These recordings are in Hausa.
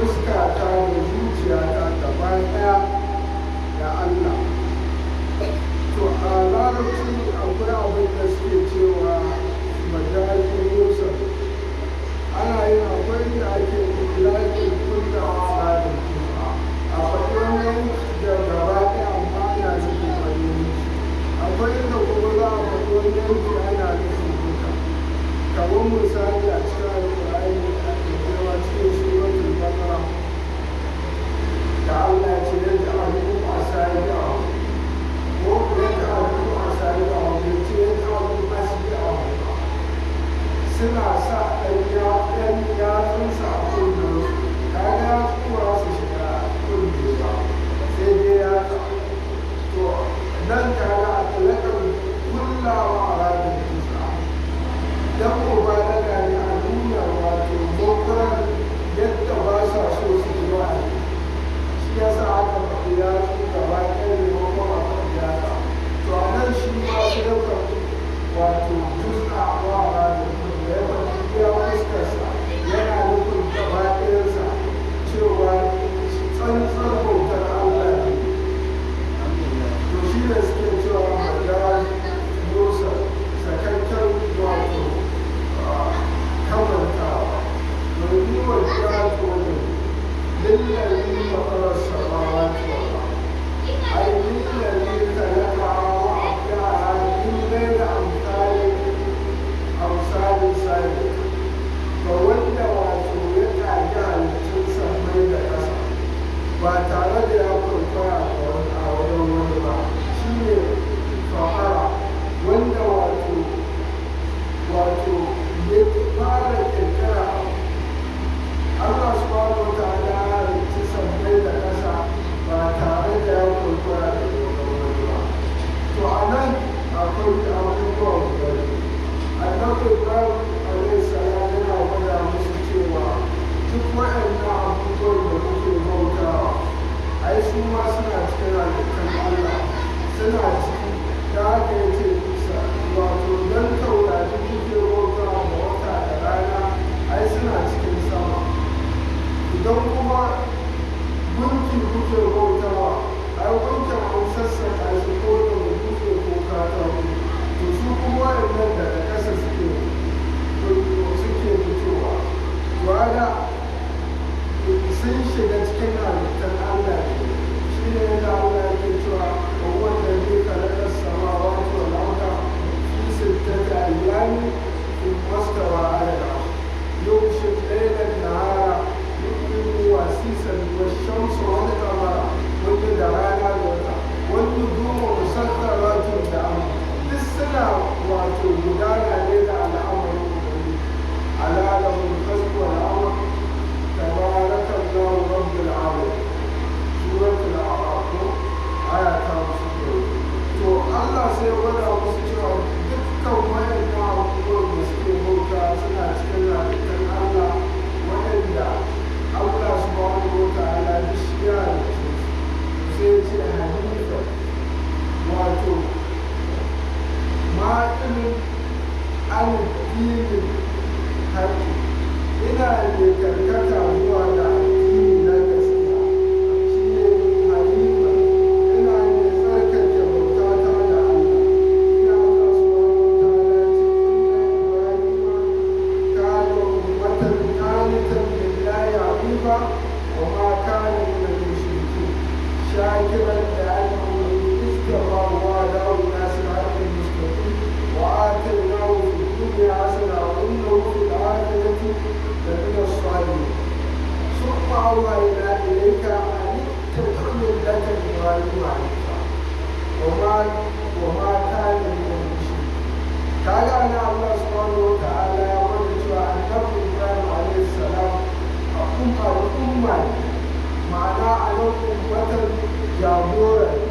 Fuskata da zuciyata gaba ɗaya ga Allah. To, a Larabci akwai abin da suke cewa majazi mursal. Ana yin, akwai da ake laƙin kullawa a da a faɗi wani yanki da gaba ɗaya, amma ana nufin wani yanki. Akwai inda kuma za a faɗi wani yanki, ana nufin duka. Kamar misali a cikin Alƙur'ani da girma, cikin Suratul Baqara, da Allah ya ce yaj'alu asabi'ahum, ko yaj'alu asabi'ahum, ya ce yaj'alu asbi'ahum ba. Suna sa ɗan yatsunsa a kunnensu. Kaga yatsu ba su shiga kunne ba, sai dai yatsa. To, nan kaga a talakan kullawa a ranar tusa dan mubalaga ne, a nuna wato mokurar yadda ba sa so su ji wa'azi. Shi ya sa aka faɗi yatsu gaba ɗaya maimakon a faɗi yatsa. To, a nan shi ma sai ya faɗi wato juz'a wa ranar da ya faɗi iya fuskarsa, yana nufin gaba ɗayansa, cewa tsantsar bautar Allah ne. To, shi ne suke cewa majaz mursal, sakakken wato kamantawa. Domin wajjahtu wajhi lillazi fatara samawati wal ard, ay lillazi khalaqaha wa abda'aha min ghayri amsalin sabiq, ga wanda wato ya ƙagi halittun sammai da ƙasa ba tare da ya kwaikwaya a wajen wani ba. Shi ne fahara, wanda wato ya fara ƙirƙira. Allah subhanahu wa ta'ala ya halicci sammai da ƙasa ba tare da ya kwaikwaya da wajen wani ba. To, a nan akwai abubuwa guda biyu. Annabi Ibrahim alaihi salam yana gwada musu cewa duk waɗannan abubuwan da kuke bautawa, ai su ma suna cikin halittun Allah, suna ciki. Da haka ya ce wato don taurari kuke bautawa da wata da rana, ai suna cikin sama. Idan kuma gunki kuke bautawa, ai gunkin an sassaka shi ko da dutse ko katako. To, su kuma waɗannan daga ƙasa suke fitowa. To, haka sun shiga cikin halittar Allah ne. Shi ne yadda Allah yake cewa wa huwa alladhi khalaqa as-samawati wal arda fi sittati ayyamin thumma istawa 'ala al-'arsh yughshi al-layla an-nahara yutlubuhu hasisan wash-shamsa wal-qamara, wanda da rana da wata, wan nujumu musakharatun bi amri, duk suna wato gudana ne da al'amarin Ubangiji. Ala lahul khalqu wal amr, tabarakallahu rabbul alamin. Suratul A'raf, aya ta musu. To, Allah sai ya gwada musu cewa dukkan wayannan abubuwan da suke bauta suna cikin halittar Allah, waɗanda Allah subhanahu wa ta'ala duk shi ya halicce su. Sai ya ce hanifa, wato ma'ilin an dinin haƙƙi, ina mai karkata zuwa ga addini na gaskiya. Shi ne hanifa, ina mai tsarkake bautata ga Allah. Ina Allah subhanahu wa ta'ala ya ce inna Ibrahima kana ummatan qanitan lillahi hanifa wa ma kana min al-mushrikeen shakiran li an'amihi ijtabahu wa hadahu ila siratin mustaqim wa atainahu fid dunya hasana wa innahu fil akhirati lamina as-salihin. ثم أوحينا إليك أن اتبع ملة إبراهيم حنيفا وما كان من المشركين. Kaga ana Allah subhanahu wa ta'ala ya gwada cewa Annabi Ibrahim alaihi salam a al'umma ne, ma'ana a nan ummatan jagora ne,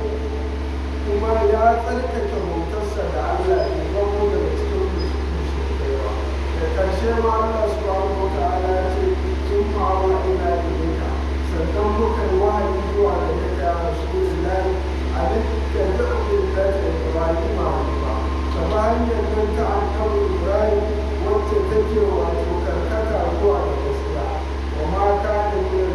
kuma ya tsarkake bautarsa da Allah, ya zamo daga cikin mushrikai ba. Da ƙarshe ma Allah subhanahu wa ta'ala ya ce thumma awhayna ilayka, sannan muka yi wahayi zuwa gare ka ya Rasulullahi, an ittabi' millata Ibrahim hanifa, ka bi hanyar nan ta Annabi Ibrahim wacce take wato karkata zuwa ga gaskiya, wa ma kana min.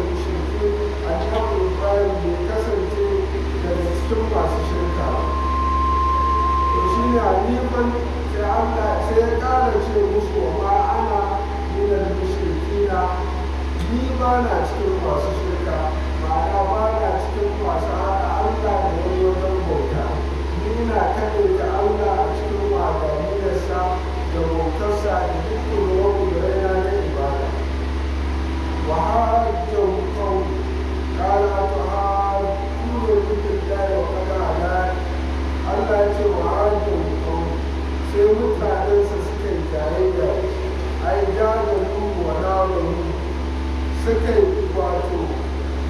wato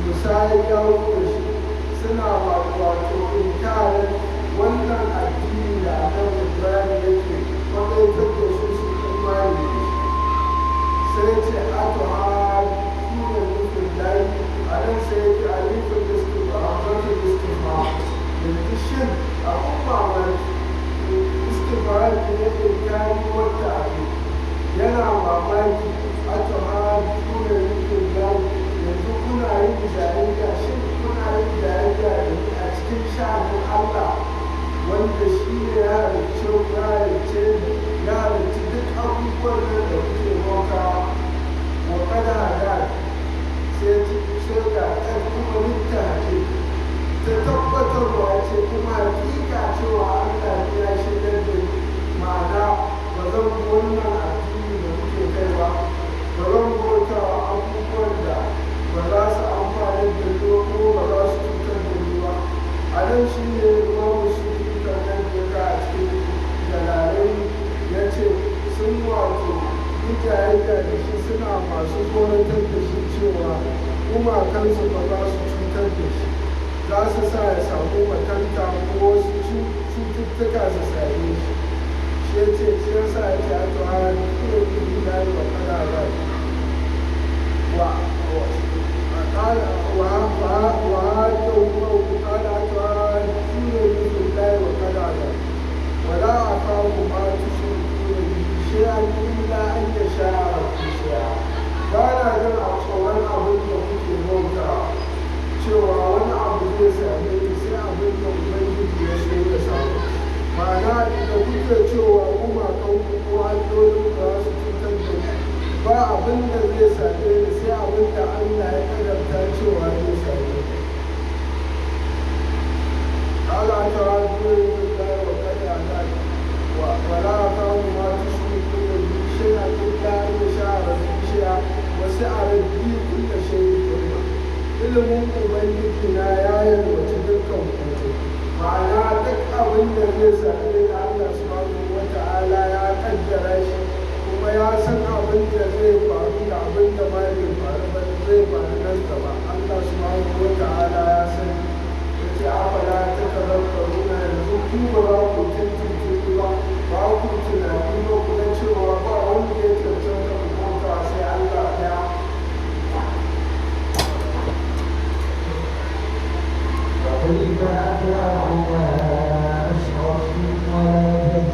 musayar yawo da shi, suna wato inkarin wannan addini da Annabi Ibrahim yake kwaɗaitar da su su imani da shi. Sai ce atuhajjuna fillahi. A nan sai yake alifin istifham, istifham. Yanzu shin abun mamaki, istifhami ne inkari wata abu yana mamaki. Atuhajjuna fillahi, yanzu kuna yin jayayya, shin kuna yin jayayya da ni a cikin sha'anin Allah, wanda shi ne ya halicce ku, ya halicce ni, ya halicci duk abubuwan nan da kuke bauta? Wa qad hadan, sai ga kan kuma littafi ta tabbatarwa ce, kuma hakika cewa Allah ne ya shigar da ni. Ma'ana, ba zan bi wannan addini da kuke kai ba, ba zan bauta wa abubuwan da ba za su amfani da ni ba kuma ba za su cutar da ni ba. A nan shi ne Imamu Suyuti kan da a cikin Jalalai ya ce sun wato yi jayayya da shi, suna masu tsoratar da shi cewa gumakansu ba za su cutar da shi, za su sa ya samu makanta ko wasu cututtuka su same shi. Shi ya ce shi ya sa ya ce a to a iya yi layi wa kana rai wa قال وهاجه قال أتحاجونني في الله وقد هدان ولا أخاف ما تشركون به شيئا إلا أن يشاء ربي شيئا. Ba na jin a tsoron abin da kuke bauta cewa wani abu zai same ni, sai abin da Ubangiji ya so ya samu. Ma'ana, da kuke cewa gumakan ku ko allolin ku za su cutar da ni, ba abin da zai same ni sai abin da Allah ya kadarta cewa zai same ni. قال أتحاجونني في الله وقد هدان ولا أخاف ما تشركون به شيئا إلا أن يشاء ربي شيئا وسع ربي كل شيء علما. Ilimin Ubangiji na ya yalwaci dukkan komai. Ma'ana, duk abin da zai same ni, Allah subhanahu wa ta'ala ya kaddara shi, kuma ya san abin da zai faru da abin da ma bai faru ba zai faru nan gaba. Allah subhanahu wa ta'ala ya sani. Yace afala tatazakkaruna, yanzu ku ba za ku tantance ba, ba ku tunani ba, ku ga cewa ba wanda ya cancanta ku bauta sai Allah ɗaya? وكيف أخاف ما أشركتم ولا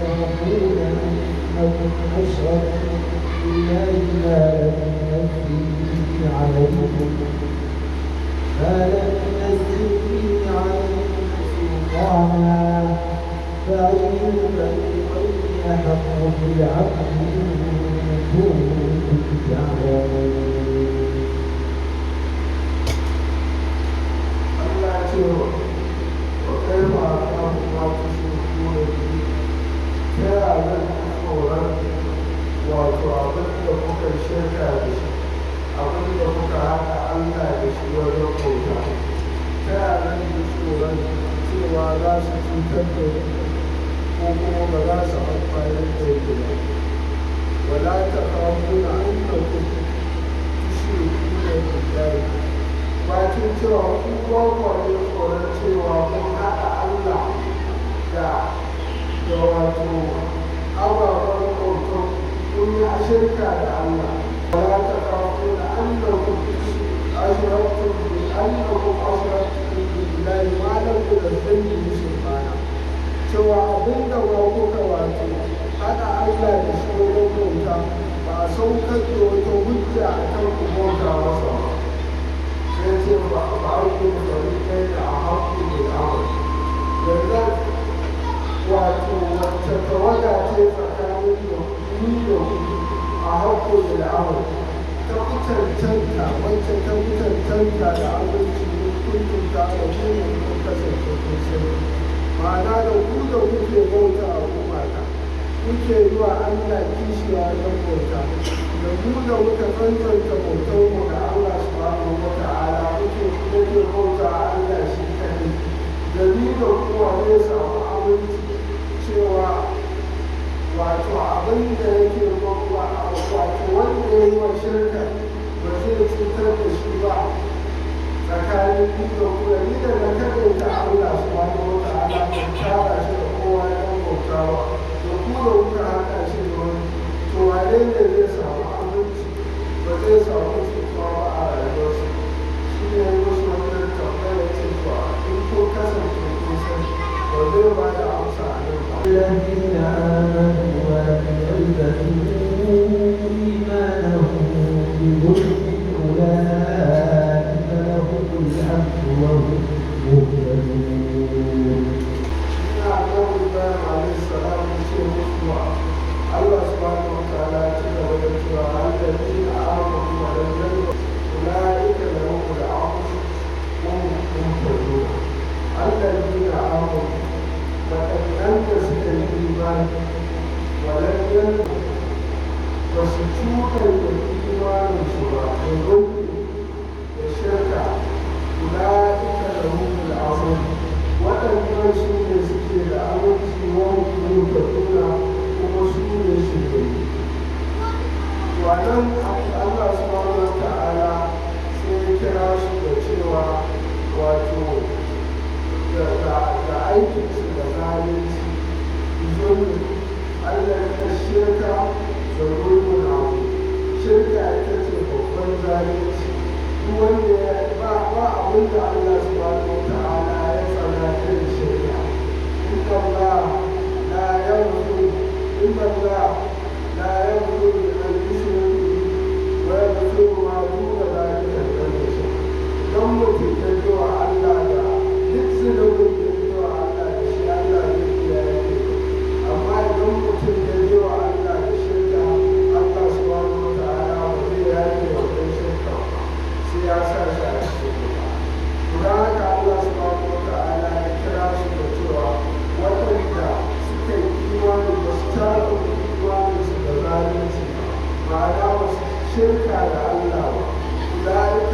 تخافون أنكم أشركتم بالله ما لم ينزل به عليكم سلطانا، فأي الفريقين أحق بالعدل إن كنتم تعلمون؟ Allah ce wa kaifa akhafu ma tushrikuna bihi, ta yaya zan ji tsoron wato abin da kuka shirka da shi, abin da kuka haɗa Allah da shi wajen bauta? Ta yaya zan ji tsoron cewa za su cutar da ni ko kuma ba za su amfani da ni ba? Wala takhafuna annakum tushrikuna billahi, bacin cewa ku ba kwa jin tsoron cewa kun haɗa Allah da wato ababen bautar, kun yi shirka da Allah. Wala takhafuna annakum ashraktum billahi ma lam yunzil bihi sultana, cewa abinda ba kuka wato haɗa Allah da shi wajen bauta, ba a saukar da wata hujja a kan ku bauta masa ba. Sai ce ba a yi fariqaini ahaqqu bil amn. Yanzu wato wacce tawaga ce tsakanin da ni da ku ahaqqu bil amn, ta fi cancanta, wacce ta fi cancanta da aminci, in kuntum ta'lamuna, kun kasance kun sani? Ma'ana, da ku da kuke bauta a gumaka, kuke yi wa Allah kishiya wajen bauta, da mu da muka tsantsanta bautar mu ga Allah subhanahu wa ta'ala, muke bauta a Allah shi kaɗai, da ni da kuwa zai samu aminci cewa wato abin da yake wato wanda ya yi wa shirka ba zai cutar da shi ba? Tsakanin ni da ku da ni da na kaɗaita Allah subhanahu wa ta'ala, ban tara shi da kowa ya bauta ba, da ku da kuka haɗa shi da wani, to wane ne zai samu aminci, ba zai samu cutuwa ba a rayuwarsa? Shi ne ya musu wannan tambaya ce, to in kun kasance kun sani, ba zai ba da amsa a nan ba. الذين آمنوا ولم يلبسوا إيمانهم بظلم أولئك لهم الأمن وهم مهتدون. Ina Annabi Ibrahim alaihi salam ya ce musu, Allah subhanahu wa ta'ala ya ci gaba da cewa الذين آمنوا ولم يلبسوا أولئك لهم الأمن وهم مهتدون. الذين آمنوا, waɗannan da suka yi imani, ولم يلبسوا, ba su cuɗanya imaninsu ba da zulmi, da shirka, أولئك لهم الأمن, waɗannan su ne suke da aminci, وهم مهتدون, kuma su ne shiryayyu. Wannan Allah subhanahu wa ta'ala sai ya kira su da cewa, wato da aikinsu da zalunci, zulmi, Allah ya shirka da zulmun abu. Shirka ita ce babban zalunci. Duk wanda ya ba abin da Allah subhanahu wa ta'ala ya tsana irin shirka. إن الله لا يغفر إن الله لا يغفر أن يشرك به ويغفر ما دون ذلك لمن يشاء. Don mutum ya ji wa Allah da duk zunubin da ya ji wa Allah da shi, Allah zai iya yafe. Amma idan mutum ya ji wa Allah da shirka, Allah subhanahu wa ta'ala ba zai yafe wannan shirka ba, sai ya sa shi a cikin wuta. Don haka Allah subhanahu wa ta'ala ya kira su da cewa waɗanda suka yi imani ba su tara imanin su da zalunci ba, ma'ana ba su shirka da Allah ba. أولئك